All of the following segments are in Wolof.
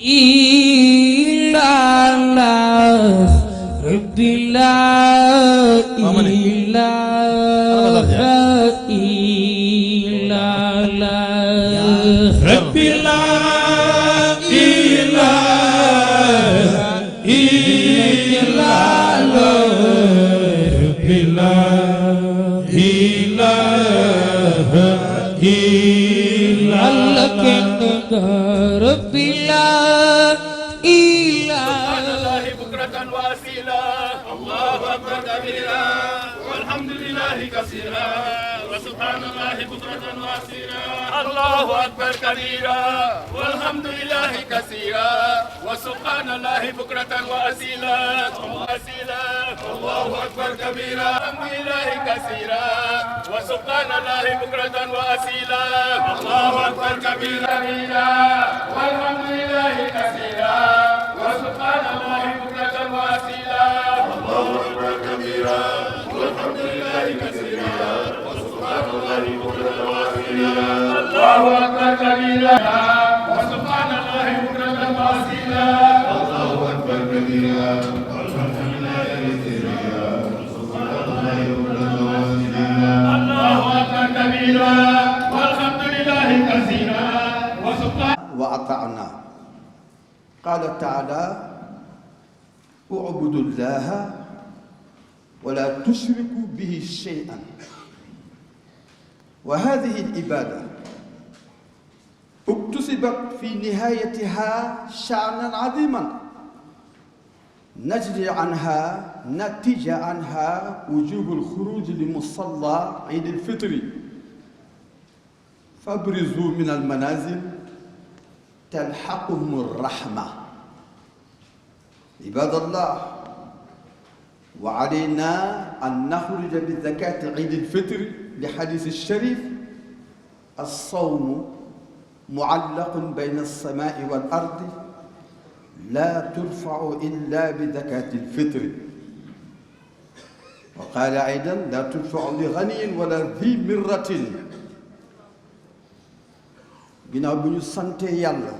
إلا الله ربي لا إله إلا الله ربي لا إله إلا الله ربي لا إله إلا الله ربي لا سبحان الله بكرة وأصيلا الله أكبر كبيرا والحمد لله كثيرا وسبحان الله بكرة وأصيلا الله أكبر كبيرا والحمد لله كثيرا وسبحان الله بكرة وأصيلا الله أكبر كبيرا والحمد لله كثيرا وسبحان الله بكرة وأصيلا الله أكبر كبيرا والحمد لله كثيرا وسبحان الله بكرة وأصيلا الله أكبر كبيرا والحمد لله كثيرا وسبحان الله بكرة وأصيلا الله أكبر كبيرا وسبحان الله بكرة وأصيلا الله أكبر كبيرا والحمد لله كثيرا وسبحان الله بكرة وأصيلا الله أكبر كبيرا والحمد لله كثيرا وسبحان وأطعنا. قال تعالى: اعبدوا الله ولا تشركوا به شيئا. وهذه العبادة اكتسبت في نهايتها شأنا عظيما نتج عنها وجوب الخروج لمصلى عيد الفطر، فابرزوا من المنازل تلحقهم الرحمة. عباد الله، وعلينا أن نخرج بزكاة عيد الفطر لحديث الشريف: الصوم معلق بين السماء والأرض لا ترفع إلا بزكاة الفطر. وقال أيضا: لا ترفع لغني ولا ذي مرة. ginnaaw bi ñu sante yàlla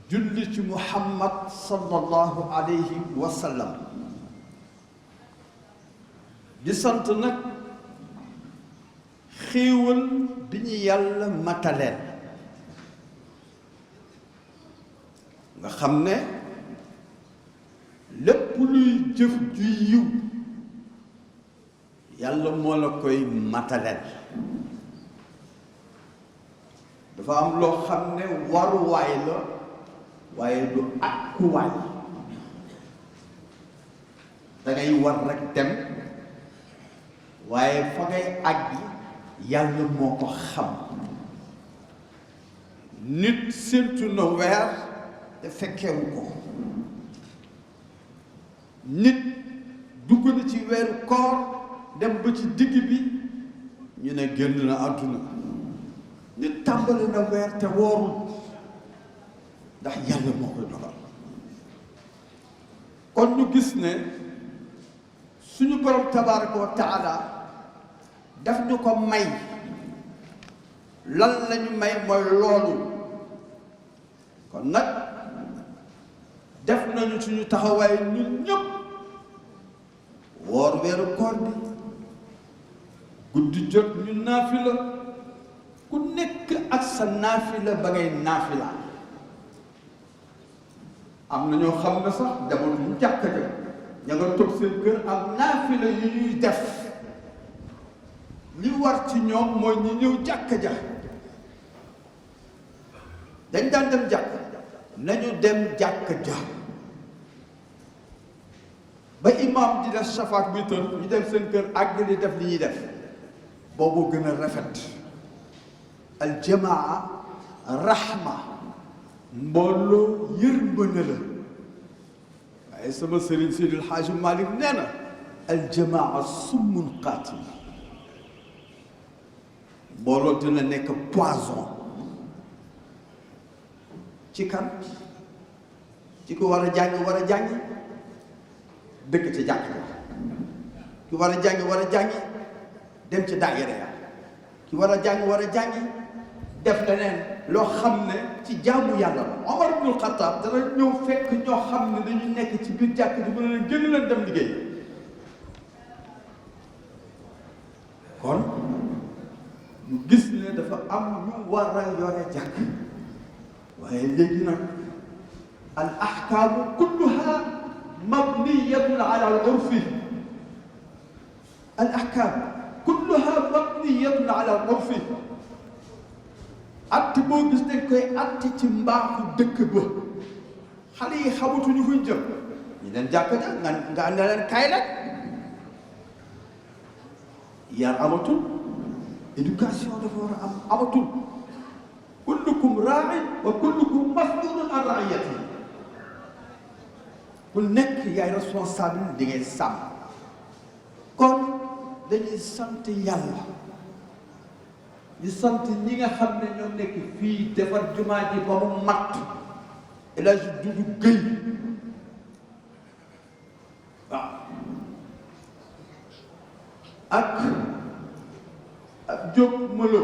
julli ci muhammad sallallahu alayhi wa sallam di sant nag xéewal bi ñu yàlla mataleel nga xam ne lépp luy jëf ju yiw yàlla moo la koy mataleel. dafa am loo xam ne waruwaay la waaye du àkkuwaay. dangay war rek dem waaye fa ngay àggi yàlla moo ko xam. nit séentu na weer te fekkewu ko. nit dugg na ci weeru koor dem ba ci digg bi ñu ne génn na àdduna. nit tàmbali na weer te woorul ndax yàlla moo koy dogal. kon ñu gis ne suñu borom tabaraka wa taala daf ñu ko may. lan lañu may mooy loolu. kon nag def nañu suñu taxawaay ñun ñëpp woor weeru koor bi guddi jot ñu naafila ku nekk ak sa naafila ba ngay naafila. am na ñoo xam ne sax dematuñu jàkka ja ña nga toog seen kër ak naafila yi ñuy def. li war ci ñoom mooy ñi ñëw jàkka ja. dañ daan dem jàkka nañu dem jàkka ja ba imaam di def safaak bi tër ñu dem seen kër àgg li def li ñuy def. boobu gën a rafet. aljamaa rahma mbooloo yërmande la. waaye sama sëriñ Seydi El Hadji Malick nee na aljamaa summun qaatil. mbooloo dina nekk poison ci kan ci ko war a jàngi dëkk ci jàkk ja ki war a jàngi dem ci daayira ya ki war a jàngi def leneen loo xam ne ci jaamu yàlla la. Omar ibnul Xattaab dana ñëw fekk ñoo xam ne dañu nekk ci biir jàkk ji mën leen génn leen dem liggéey. kon ñu gis ne dafa am ñu war a yore jàkk waaye léegi nag al ahkaamu kulluha mabniyatun ala al urfi. al ahkaam kulluha mabniyatun ala al urfi. att boo gis dañ koy att ci mbaaxu dëkk ba. xale yi xamatuñu fuñ jëm ñu leen jàkk ja nga ànd leen kaay la yar amatul éducation dafa war a am amatul. kullukum raa'in wa kullukum mas'uulun an ra'iyyatihi. ku nekk yaay responsable di ngay sàmm. kon dañuy sant yàlla di sant ñi nga xam ne ñoo nekk fii defar jumaa ji ba mu mat. El Hadj Doudou Guèye waaw ak Diop Malo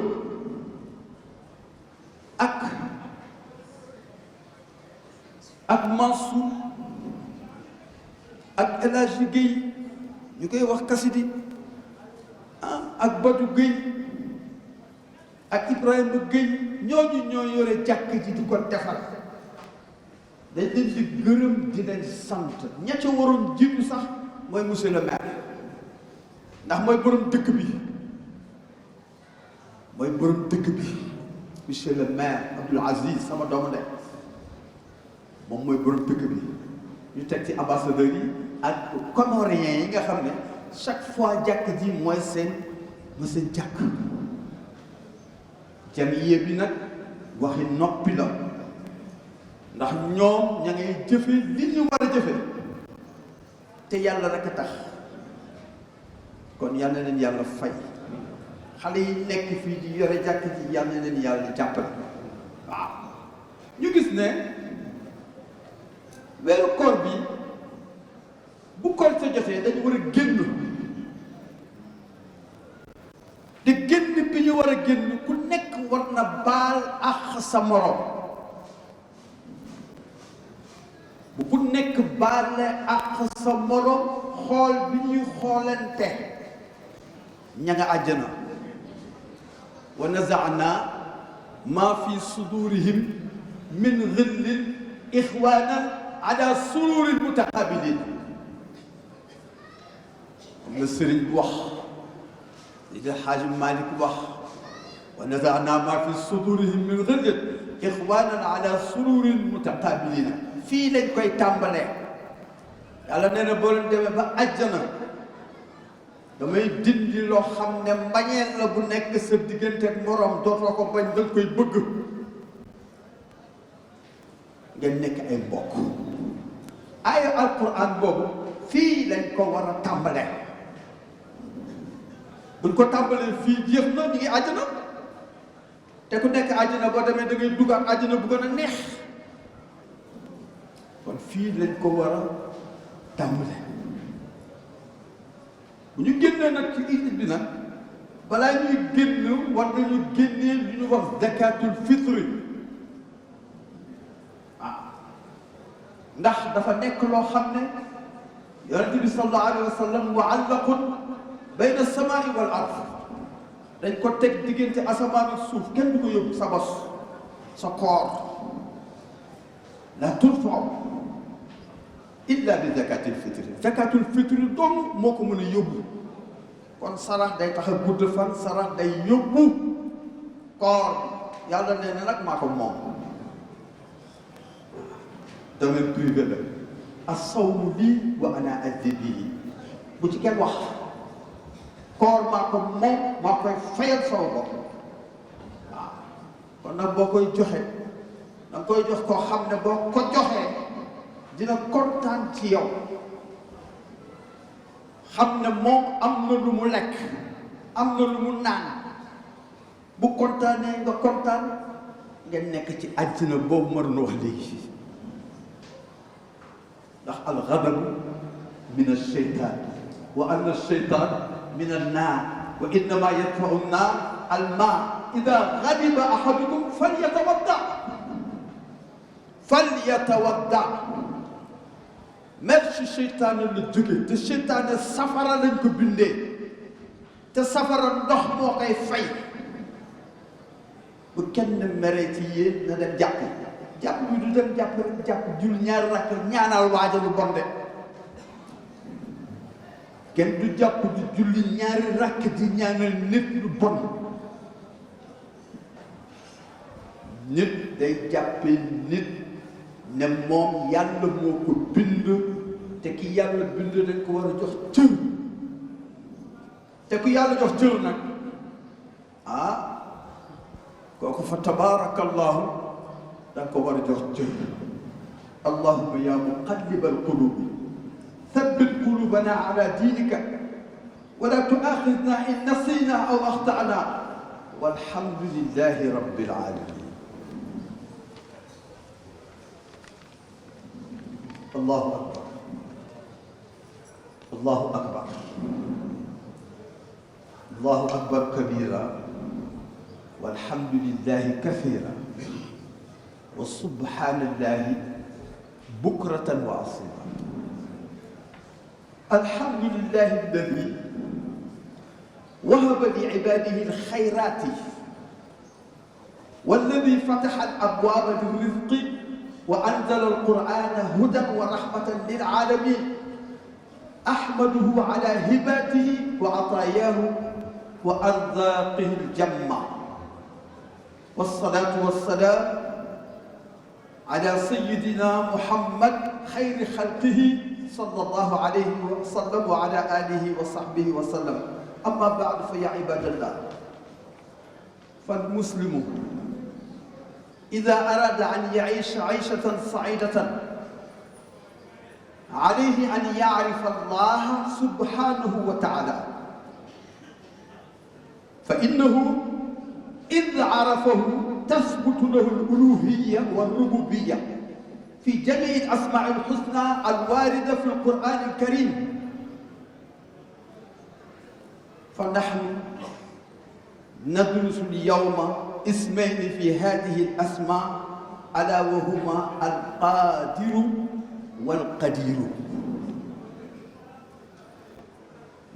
ak Mansour ak El Hadj Guèye ñu koy wax Kasidi ak Badou Guèye ak Ibrahima Guèye ñooñu ñoo yore jàkk ji di ko defar. dañ leen di gërëm di leen sant ña ca waroon jiitu sax mooy monsieur le maire ndax mooy borom dëkk bi monsieur le maire Abdoul Aziz sama doomu ndey moom mooy borom dëkk bi. ñu teg ci ambassadeurs yi ak comoriens yi nga xam ne chaque fois jàkk ji mooy seen jàkk. jamiye bi nag waxi noppi la. ndax ñoom ña ngay jëfe li ñu war a jëfe te yàlla rek a tax. kon yal na leen yàlla fay. xale yi nekk fii di yore jàkk ji yal na leen yàlla jàppale. waaw ñu gis ne weeru koor bi bu koor sa jotee dañu war a génn. te génn bi ñu war a génn ku nekk war na baal ak sa morom. bu ku nekk baale ak sa morom xool bi ñuy xoolante ña nga àjjana. wa nazaana ma fi sudurihim min ghillin ixwanan ala sururin mutaqabilin. am na sëriñ bu wax li de Xaaji Malik wax wa nazaana ma fi sudurihim min ghillin ixwanan ala sururin mutaqabilin. fii lañ koy tàmbalee. yàlla nee na boo leen demee ba àjjana damay dindi loo xam ne mbañeel la bu nekk sa diggante ak moroom dootoo ko bañ danga koy bëgg. ngeen nekk ay mbokk. aaya alquran boobu fii lañ ko war a tàmbalee. buñ ko tàmbalee fii jeex na ñu ngi àjjana. te ku nekk àjjana boo demee da ngay dugg ak àjjana bu gën a neex. kon fii lañ ko war a tàmbale. bu ñu génnee nag ci iid bi nag balaa ñuy génn war nañu génnee lu ñu wax zakatul fitri. ndax dafa nekk loo xam ne yonent bi sallallahu alayhi wa sallam muallaqun bayna as-samaa'i wal ard. dañ ko teg diggante asamaan ak suuf kenn du ko yóbbu sa bos sa koor. la turfa'u illa bi zakatul fitri. zakatul fitri dong moo ko mën a yóbbu. kon sarax day tax a gudd fan sarax day yóbbu koor. yàlla nee na nag maa ko moom. domaine privé la. as-sawmu lii wa ana ajzi bihi. bu ci kenn wax. koor maa ko moom maa koy fayal sama bopp. waaw kon nag boo koy joxe da nga koy jox koo xam ne boo ko joxee dina kontaan ci yow. xam ne moom am na lu mu lekk am na lu mu naan. bu kontaanee nga kontaan ngeen nekk ci àddina boobu ma doon wax léegi. ndax alxadabu min alcheytaan wa anna alcheytaan min annaar وإنما يدفع النار الماء إذا غضب أحدكم فليتوضأ même si seytaane la jóge te seytaane safara lañ ko bindee te safara ndox moo koy fay bu kenn meree ci yéen na dem jàpp bi du dem jàpp rek jàpp jul ñaari rakk ñaanal waaja lu bon de kenn du jàpp di julli ñaari rakk di ñaanal nit lu bon nit day jàppee nit ne moom yàlla moo ko bind te ki yàlla bind dañ ko war a jox cër te ku yàlla jox cër nag kooku fa tabaarakallahu da nga ko war a jox cër allahumma ya muqallibal qulubi thabbit qulubana ala dinika wala tuaxidna in nasina aw axtana walhamdulillahi rabbil alamin allahu akbar allahu akbar allahu akbar kabira walhamdulillahi kathira wa subhanallahi bukratan wa asila alhamdulillahi alladi wahaba liibadihi alkhayrati walladi fataha alabwaba lirrizqi وأنزل القرآن هدى ورحمة للعالمين أحمده على هباته وعطاياه وأرزاقه الجمة والصلاة والسلام على سيدنا محمد خير خلقه صلى الله عليه وسلم وعلى آله وصحبه وسلم أما بعد فيا عباد الله فالمسلم إذا أراد أن يعيش عيشة سعيدة عليه أن يعرف الله سبحانه وتعالى فإنه إذ عرفه تثبت له الألوهية والربوبية في جميع الأسماء الحسنى الواردة في القرآن الكريم فنحن ندرس اليوم اسمين في هذه الأسماء ألا وهما القادر والقدير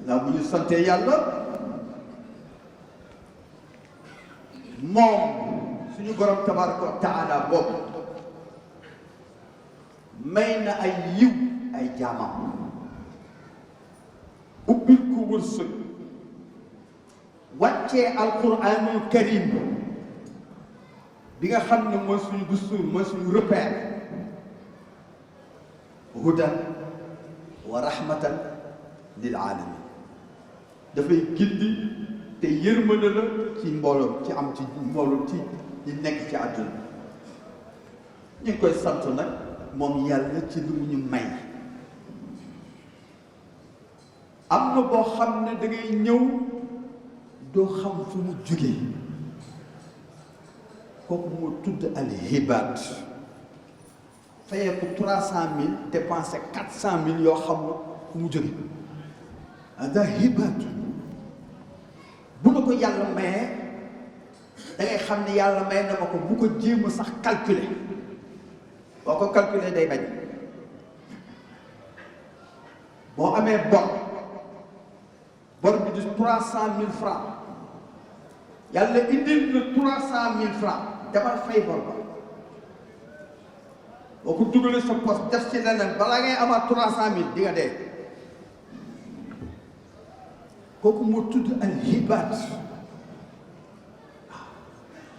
la bu ñu sante yàlla moom suñu borom tabaraka wa taala boobu may na ay yiw ay jaamam ubbil ko wërsëg wàccee alquranul karim bi nga xam ne mooy suñu dustuur mooy suñu repère hudan wa rahmatan lil alamin dafay gindi te yërmande la ci mbooloo ci am ci mbooloo ci ñi nekk ci àdduna ñu ngi koy sant nag moom yàlla ci lu mu ñu may am na boo xam ne da ngay ñëw doo xam fu mu jógee kooku moo tudd al hibaat fayee ko 300 000 dépensé 400 000 yoo xam ne fu mu jógee ada hibaat bu na ko yàlla mayee da ngay xam ne yàlla may na ma ko bu ko jéem a sax calculer boo ko calculer day bañ boo amee bor bi di 300 000 francs yàlla indil na 300 000 francs demal fay bor ba boo ko dugalee sa poche def ci leneen balaa ngay amaat 300 000 di nga dee kooku moo tudd al hibaat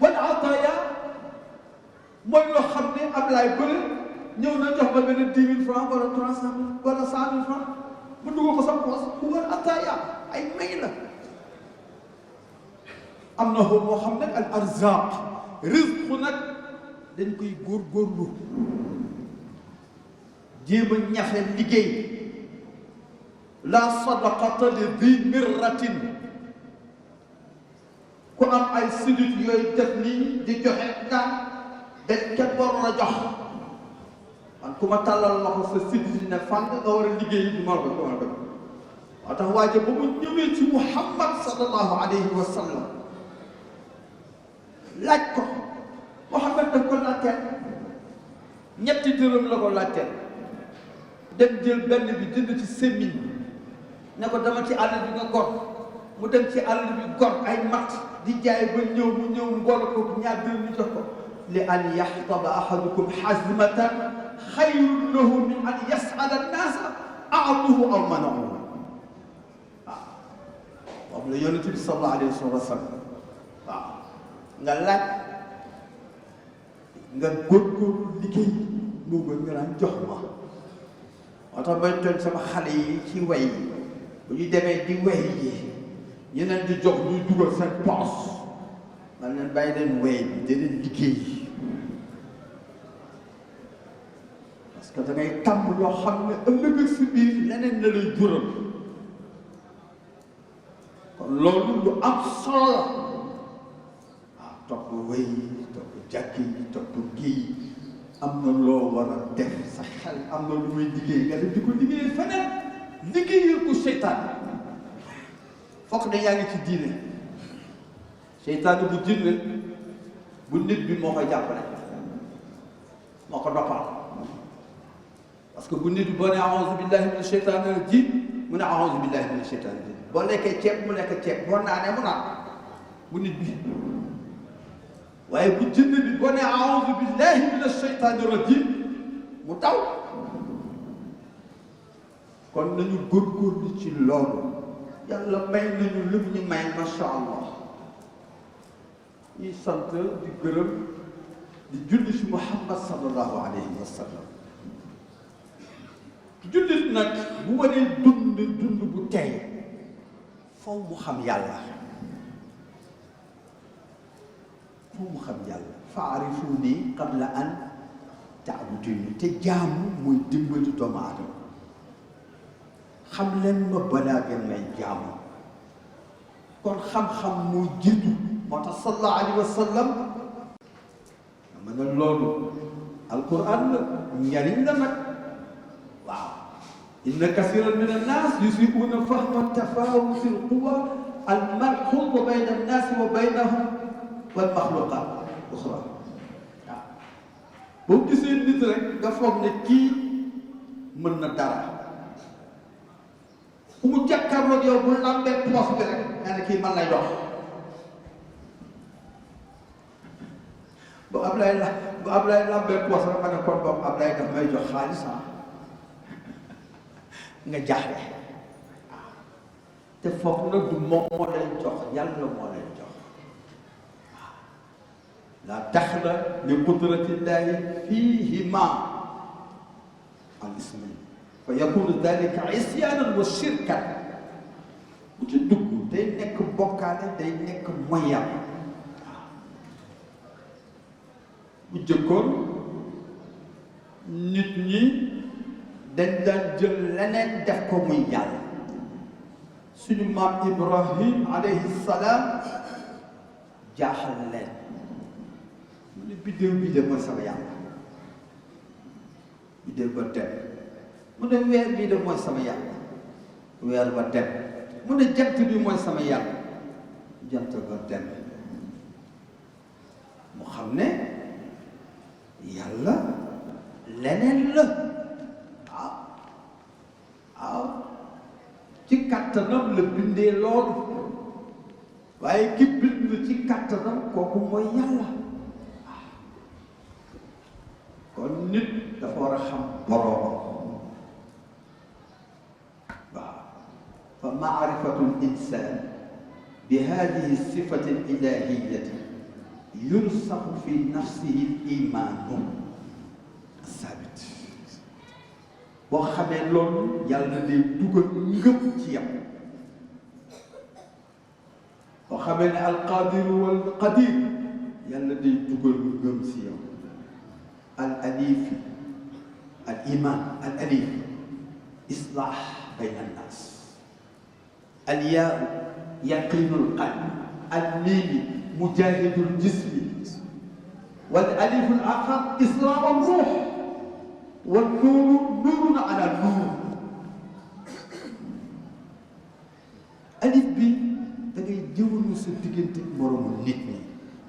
wal ataaya mooy loo xam ne Ablaye bële ñëw na jox ba benn 10 000 francs wala 300 000 wala 100 000 francs mu dugal ko sa poche wal ataaya ay may la am na foofu moo xam nag al arzaq rizqu nag dañ koy góorgóorlu jéem a ñafe liggéey la sadaqata li di mirratin ku am ay sidit yooyu def nii di joxe daan dañ kenn war la jox man ku ma tàllal loxo sa sidit yi ne fànn nga war a liggéey du ma la ko moo tax waaje ba mu ñëwee ci Muhammad sallallahu alayhi wa sallam laaj ko Muhammad daf ko laajteel ñetti dërëm la ko laajteel dem jël benn bi jënd ci semmiñ ne ko dama ci àll bi nga gor mu dem ci àll bi gor ay mat di jaay ba ñëw mu ñëw mbool ko ñaar dërëm ñu jox ko li an yaxtaba ahadukum xazmatan xayrun lahu min an yasala annaasa a'tuhu aw manahu waaw moom la yonent bi sallallahu alayhi wa sallam waaw nga laaj nga góorgóorlu liggéey moo gën nga naan jox ma moo tax may tooñ sama xale yi ci way yi bu ñu demee di way yi ñeneen di jox ñuy dugal seen poos man leen bàyyi leen way bi da leen liggéey parce que da ngay tàmm loo xam ne ëllëg si biir leneen la lay jural kon loolu lu am solo la waaw topp way yi topp jàkk yi topp kii am na loo war a def sa xel am na lu muy liggéey nga def di ko liggéey feneen liggéeyal ko seytaan fokk ne yaa ngi ci diine seytaan bu jinne bu nit bi moo koy jàppale moo ko noppal parce que bu nit bi boo ne a'uuzu billahi mina sheytaani rajiim mu ne a'uuzu billahi mina sheytaani rajiim boo lekkee ceeb mu lekk ceeb boo naanee mu naan bu nit bi waaye bu jinne bi boo ne a'uuzu billahi mina sheytaani rajiim mu taw kon nañu góorgóorlu ci loolu yàlla may nañu lu ñu may macha allah ñuy sant di gërëm di julli ci Muhammad sallallahu alayhi wa sallam jullit nag bu waree dund bu tey faw mu xam yàlla faw mu xam yàlla fa'rifuni qabla an ta'buduni te jaamu mooy dimbali doomu aadama xam leen ma balaa ngeen may jaamu kon xam-xam moo jiitu moo tax sallallahu alayhi wa sallam dama ne loolu alquran la njariñ la nag waaw inna kasiran min annas yusi'una fahma tafawuti alquwa almalxuud bayna annasi wa baynahum wal maxluqat uxra waaw boo gisee nit rek nga foog ne kii mën na dara bu mu jàkkaarloog yow bu lambee poos bi rek nga ne kii man lay dox bu Ablaye lambee poos rek ma ne kon boobu Ablaye daf may jox xaalis nga jaaxle waaw te foog na du moom moo lay jox yàlla moo lay jox waaw la daxla li qudratillahi fihima al ismail fa yakunu dalika isyaanan wa shirkan bu ci dugg day nekk bokkaale day nekk moyam waaw bu jëkkoon nit ñi dañ daan jël leneen def ko muy yàlla suñu maam Ibrahim alayhi salaam jaaxal leen mu ne biddéew bii de mooy sama yàlla biddéew ba dem mu ne weer bii de mooy sama yàlla weer ba dem mu ne jant bi mooy sama yàlla jant ba dem mu xam ne yàlla leneen la waaw ci kattanam la bindee loolu waaye ki bind ci kattanam kooku mooy yàlla kon nit dafa war a xam boroomam waaw fa maarifatu l-insan bi hadihi sifati l-ilahiyati yursaxu fi nafsihi l-imaanu as-saabit boo xamee loolu yàlla day dugal ngëm ci yow boo xamee ne alqadiru wal qadir yàlla day dugal ngëm ci yow al alif al iman al alif islah bayna annas al yaa yaqinul qalbi al miim mujahidul jismi wal alif al axar israa'ul ruux والنور نور على النور moromu nit ñi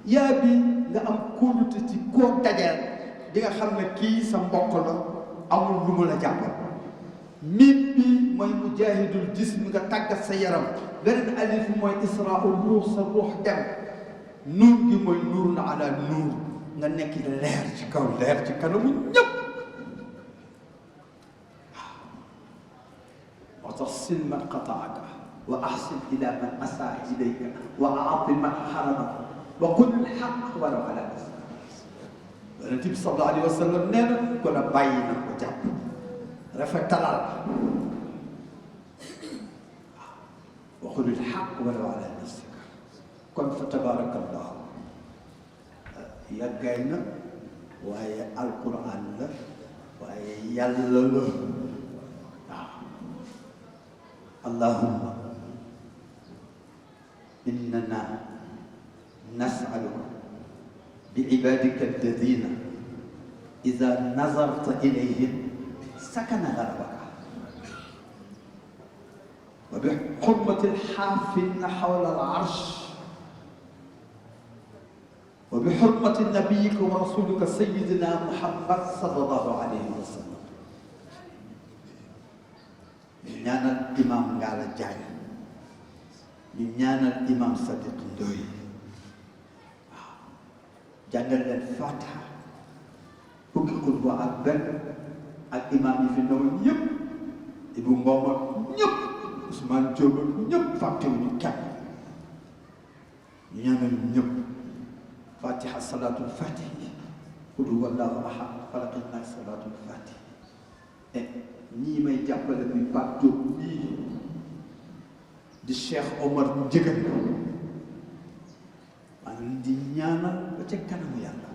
yaa bi nga am kóolute ci koo dajeel di nga xam ne kii sa mbokk la amul lu mu la jàppal miim bi mooy mujahidul jism nga tàggat sa yaram beneen alif mooy israul ruux sa ruux dem nuur gi mooy nuur na ala nuur nga nekk leer ci kaw leer ci kanamu ñëpp moo tax sil man qataaka wa ahsin ila man asaa ilayka wa aati man xaramaka wa qul alxaq walaw ala nafsik yonent bi sallallahu alayhi wa sallam nee na ko la bàyyi na ko jàpp rafetalal wa qul alxaq walaw ala nafsik kon fa tabaarakallah yàggay na waaye alquran la waaye yàlla la waaw allahumma innana nasaluka بعبادك الذين إذا نظرت إليهم سكن غضبك وبحرمة الحافين حول العرش وبحرمة نبيك ورسولك سيدنا محمد صلى الله عليه وسلم نانا الإمام قال جاي نانا الإمام صديق دوي jàngal leen Fatiha fukki xutba ak benn ak imaam yi fi newoon ñëpp Ibu Ngom ak ñëpp Ousmane Diop ak ñëpp fàttewuñu kenn ñu ñaanal ñëpp Fatiha salaatul Fatih qul huwallahu ahad falaqi naas salaatul Fatih ñii may jàppale bi Pape Diop ñii di Cheikh Omar Njëgal maa ngi di ñaanal ba ca kanamu yàlla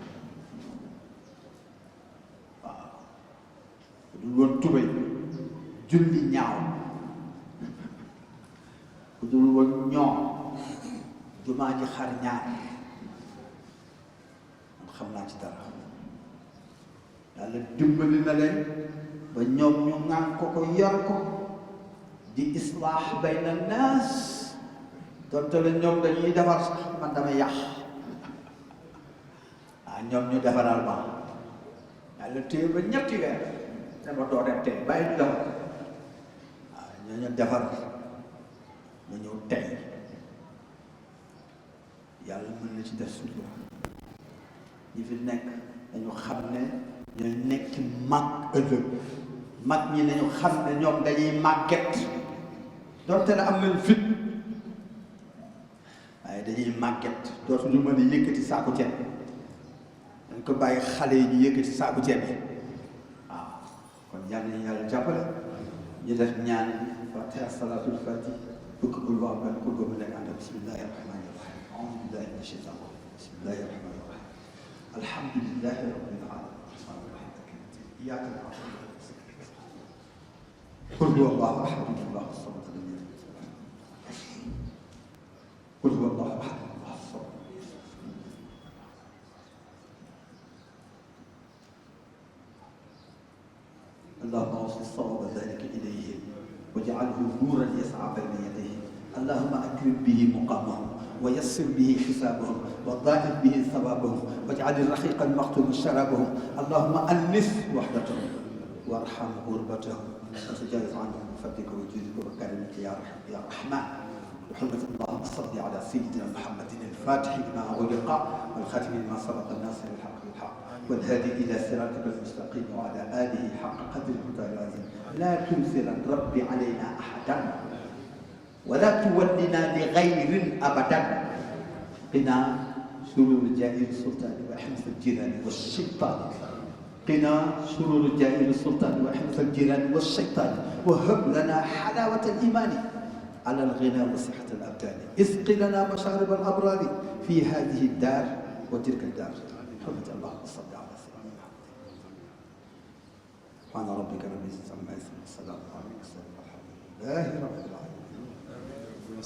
waaw du woon tubay julli ñaaw ku dul woon ñoom jumaa ji xar ñaar man xam naa ci dara yàlla dimbali na leen ba ñoom ñu ŋaan ko yor ko di islaax bayna naas donte la ñoom dañuy defar sax man damay yàq ñoom ñu defaral ma yàlla téye ba ñetti weer dama doo dem tey bàyyi ñu defar waaw ñooñu defar ma ñëw tey yàlla mën na ci def sutura ñi fi nekk dañu xam ne ñooy nekk mag ëllëg mag ñi nañu xam ne ñoom dañuy màgget donte la am nañ fit waaye dañuy màgget dootuñu mën a yëkkati saako ceeb dañ ko bàyyi xale yi ñu yëkkati saako ceeb bi waaw kon yàlla nañu yàlla jàppale ñu def ñaan Fatiha salaatul Fatih bukk bul wax benn ko góobu nekk ànd bismillahi rahmani rahim a'uuzu billahi mina shaytaani rajiim bismillahi rahmani rahim alhamdulillahi rabbil alamin rahmaani rahim iyyaaka na'budu wa iyyaaka nasta'iin qul huwa allahu ahad allahu samad lam yalid walam yulad qul huwa allahu ahad allahu samad اللهم اوصل صواب ذلك اليهم واجعله نورا يسعى بين يديه اللهم اكرم به مقامهم ويسر به حسابهم وضاعف به ثوابهم واجعل الرحيق المختوم شرابهم اللهم انس وحدتهم وارحم غربتهم وتجاوز عنهم بفضلك وجودك وكرمك يا رحمن بحرمة اللهم صل على سيدنا محمد الفاتح لما أغلق والخاتم لما سبق الناصر الحق بالحق والهادي إلى صراطك المستقيم وعلى آله حق قدر العظيم لا تنزل رب علينا أحدا ولا تولنا لغير أبدا قنا شرور جائر السلطان وحمس الجيران والشيطان قنا شرور جائر السلطان وحمس الجيران والشيطان وهب لنا حلاوة الإيمان على الغنى وصحة الأبدان اسق لنا مشارب الأبرار في هذه الدار وتلك الدار حمد الله صل على سيدنا محمد سبحان ربك رب العزة عما يصفون والسلام على المرسلين والحمد لله رب العالمين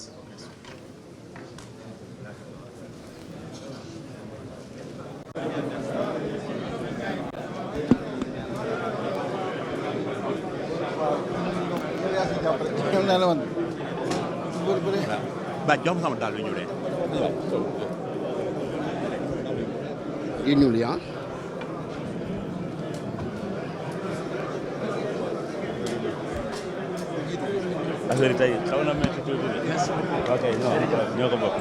ba jox sama daal yu ñu yu ñuul yi ah. affaire yi tey xaw na métti tuuti de. ok ñoo ko bokk.